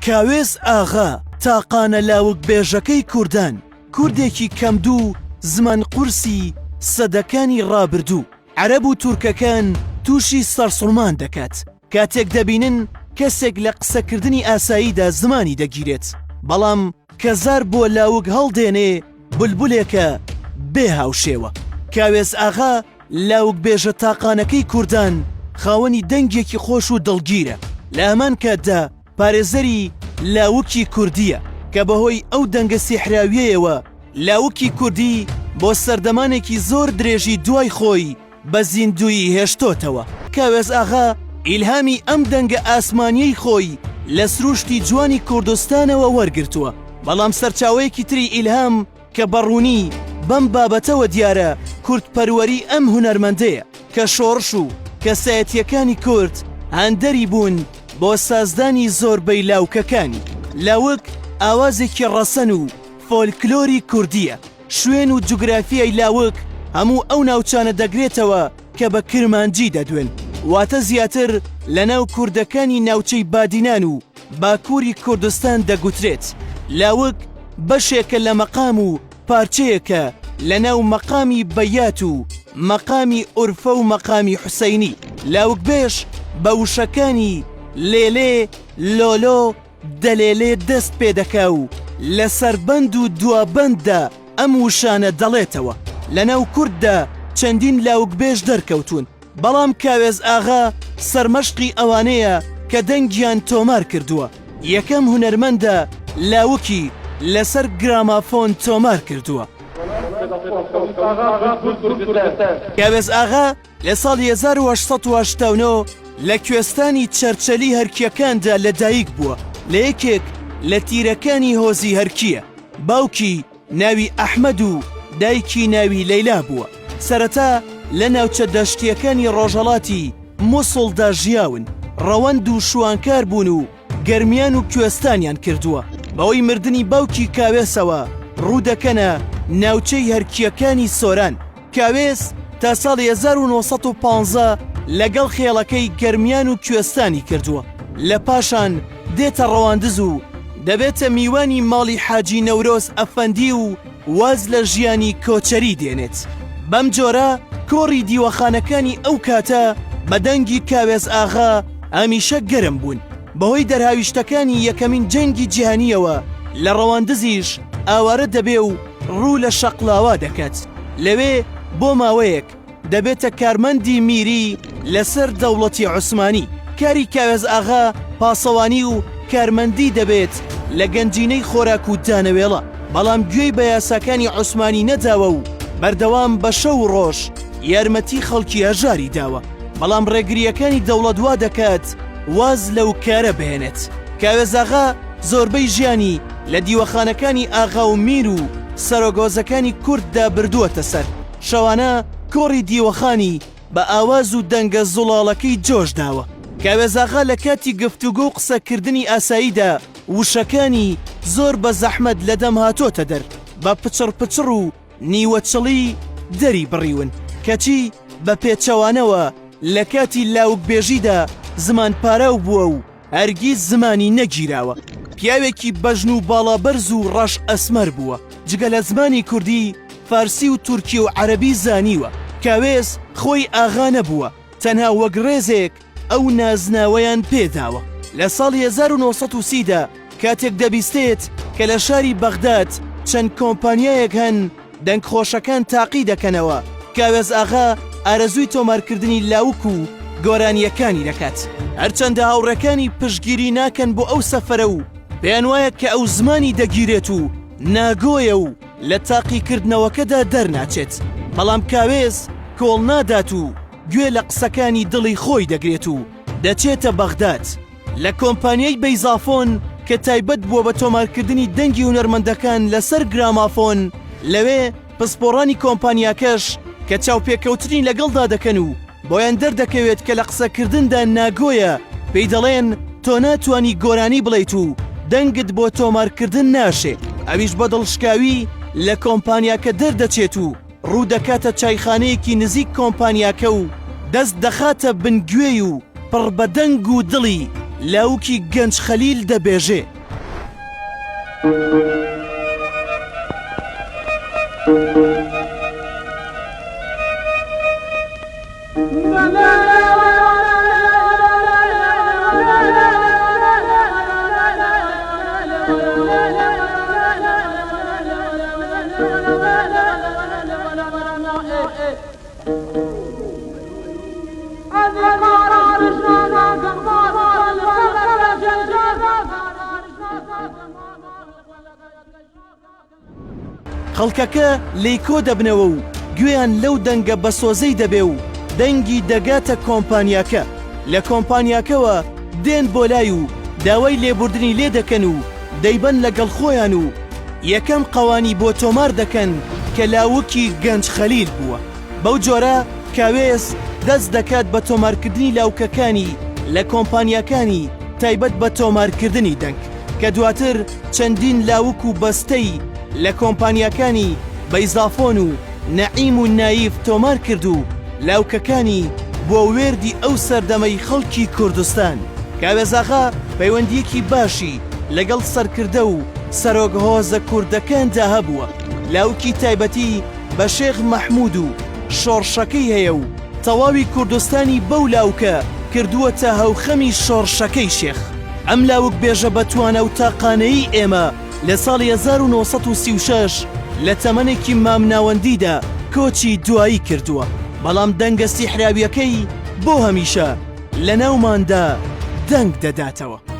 کاوێس ئاغا، تاقانە لاوک بێژەکەی کوردان، کوردێکی کەمدوو زمان قورسی سەدەکانی ڕابردوو، عەرەب و تورکەکان تووشی سەرسوڕمان دەکات کاتێک دەبینن کەسێک لە قسەکردنی ئاساییدا زمانی دەگیرێت، بەڵام کە زار بۆ لاوک هەڵدێنێ بولبولێکە بێ هاوشێوە. کاوێس ئاغا لاوکبێژە تاقانەکەی کوردان خاوەنی دەنگێکی خۆش و دڵگیرە، لە هەمان کاتدا پارێزەری لاوکی کوردییە کە بەهۆی ئەو دەنگە سیحراوییەیەوە لاوکی کوردی بۆ سەردەمانێکی زۆر درێژی دوای خۆی بە زیندوویی هێشتۆتەوە. کاوێس ئاغا ئیلهامی ئەم دەنگە ئاسمانییەی خۆی لە سرووشتی جوانی کوردستانەوە وەرگرتووە، بەڵام سەرچاوەیەکی تری ئیلهام کە بە ڕوونی بەم بابەتەوە دیارە کوردپەروەری ئەم هونەرمەندەیە کە شۆڕش و کەسایەتییەکانی کورد هاندەری بوون بۆ سازدانی زۆربەی لاوکەکانی. لاوک ئاوازێکی ڕەسەن و فۆلکلۆری کوردییە. شوێن و جوگرافیای لاوک هەموو ئەو ناوچانە دەگرێتەوە کە بە کرمانجی دەدوێن، واتە زیاتر لەناو کوردەکانی ناوچەی بادینان و باکووری کوردستان دەگوترێت. لاوک بەشێکە لە مەقام و پارچەیەکە لەناو مەقامی بەیات و مەقامی ئورفە و مەقامی حوسەینی. لاوکبێژ بە وشەکانی، لێلێ، لۆلۆ، دەلێلێ دەست پێ دەکا و لە سەربەند و دوابەنددا ئەم وشانە دەڵێتەوە. لەناو کورددا چەندین لاوکبێژ دەرکەوتوون، بەڵام کاوێز ئاغا سەرمەشقی ئەوانەیە کە دەنگیان تۆمار کردووە. یەکەم هونەرمەندە لاوکی لەسەر گرامافۆن تۆمار کردووە. کاوێز ئاغا لە ساڵی 1889 لە کوێستانی چەرچەلی هەرکییەکاندا لە دایک بووە، لە یەکێک لە تیرەکانی هۆزی هەرکییە. باوکی ناوی ئەحمەد و دایکی ناوی لەیلا بووە. سەرەتا لە ناوچە دەشتییەکانی ڕۆژهەڵاتی موسڵدا ژیاون، ڕەوەند و شوانکار بوون و گەرمیان و کوێستانیان کردووە. بەهۆی مردنی باوکی کاوێسەوە ڕوودەکەنە ناوچەی هەرکییەکانی سۆران. کاوێس تا ساڵی 1915 لەگەڵ خێڵەکەی گەرمیان و کوێستانی کردووە، لە پاشان دێتە ڕەواندز و دەبێتە میوانی ماڵی حاجی نەورۆز ئەفەندی و واز لە ژیانی کۆچەری دێنێت. بەم جۆرە کۆڕی دیوەخانەکانی ئەو کاتە بە دەنگی کاوێس ئاغا هەمیشە گەرم بوون. بەهۆی دەرهاویشتەکانی یەکەمین جەنگی جیهانییەوە لە ڕەواندزیش ئاوارە دەبێ و ڕوو لە شەقڵاوە دەکات، لەوێ بۆ ماوەیەک دەبێتە کارمەندی میری لەسەر دەوڵەتی عوسمانی. کاری کاوێز ئاغا پاسەوانی و کارمەندی دەبێت لە گەنجینەی خۆراک و دانەوێڵە، بەڵام گوێی بە یاساکانی عوسمانی نەداوە و بەردەوام بە شەو و ڕۆژ یارمەتی خەڵکی هەژاری داوە، بەڵام ڕێگرییەکانی دەوڵەت وا دەکات واز لەو کارە بهێنێت. کاوێز ئاغا زۆربەی ژیانی لە دیوەخانەکانی ئاغا و میر و سەرۆک هۆزەکانی کورددا بردووەتە سەر. شەوانە کۆڕی دیوەخانی بە ئاواز و دەنگە زوڵاڵەکەی جۆش داوە. کاوێز ئاغا لە کاتی گفتوگۆ و قسەکردنی ئاساییدا وشەکانی زۆر بە زەحمەت لە دەم هاتۆتە دەر، بە پچڕ پچڕ و نیوەچڵی دەری بڕیون، کەچی بە پێچەوانەوە لە کاتی لاوکبێژیدا زمان پاراو بووە و هەرگیز زمانی نەگیراوە. پیاوێکی بەژن و باڵا بەرز و ڕەش ئەسمەر بووە. جگە لە زمانی کوردی، فارسی و تورکی و عەرەبی زانیوە. کاوێس خۆی ئاغا نەبووە، تەنها وەک ڕێزێک ئەو نازناوەیان پێ داوە. لە ساڵی 1930 دا کاتێک دەبیستێت کە لە شاری بەغداد چەند کۆمپانیایەک هەن دەنگخۆشەکان تاقی دەکەنەوە، کاوێز ئاغا ئارەزووی تۆمارکردنی لاوک و گۆرانییەکانی دەکات. هەرچەندە هاوڕێکانی پشتگیری ناکەن بۆ ئەو سەفەرە و پێیانوایە کە ئەو زمانی دەگیرێت و ناگۆیە و لە تاقیکردنەوەکەدا دەرناچێت، بەڵام کاوێز کۆڵنادات و گوێ لە قسەکانی دڵی خۆی دەگرێت و دەچێتە بەغداد. لە کۆمپانیای بەیزافۆن کە تایبەت بووە بە تۆمارکردنی دەنگی هونەرمەندەکان لەسەر گرامافۆن، لەوێ پسپۆڕانی کۆمپانیاکەش کە چاوپێکەوتنی لەگەڵدا دەکەن و بۆیان دەردەکەوێت کە لە قسەکردندا ناگۆیە، پێی دەڵێن تۆ ناتوانی گۆرانی بڵێیت و دەنگت بۆ تۆمارکردن ناشێ، ئەویش بە دڵشکاوی لە کۆمپانیاکە دەردەچێت و ڕوو دەکاتە چایخانەیەکی نزیک کۆمپانیاکە و دەست دەخاتە بن گوێی و پڕ بە دەنگ و دڵی لاوکی گەنج خەلیل دەبێژێ. خەڵکەکە لێی کۆ دەبنەوە و گوێیان لەو دەنگە بەسۆزەی دەبێ و دەنگی دەگاتە کۆمپانیاکە، لە کۆمپانیاکەوە دێن بۆ لای و داوای لێبوردنی لێ دەکەن و دەیبەن لەگەڵ خۆیان و یەکەم قەوانی بۆ تۆمار دەکەن کە لاوکی گەنج خەلیل بووە. بەو جۆرە کاوێس دەست دەکات بە تۆمارکردنی لاوکەکانی لە کۆمپانیاکانی تایبەت بە تۆمارکردنی دەنگ کە دواتر چەندین لاوک و بەستەی لە کۆمپانیاکانی بەیزافۆن و نەعیم و نایف تۆمار کرد و لاوکەکانی بووە وێردی ئەو سەردەمەی خەڵکی کوردستان. کاوێس ئاغا پەیوەندییەکی باشی لەگەڵ سەرکردە و سەرۆک هۆزە کوردەکاندا هەبووە، لاوکی تایبەتی بە شێخ مەحمود و شۆڕشەکەی هەیە و تەواوی کوردستانی بەو لاوکە کردووەتە هاوخەمی شۆڕشەکەی شێخ. ئەم لاوک بێژە بەتوانا و تاقانەیی ئێمە لە ساڵی 1936 لە تەمەنێکی مامناوەندیدا کۆچی دوایی کردووە، بەڵام دەنگە سیحراوییەکەی بۆ هەمیشە لەناوماندا دەنگ دەداتەوە.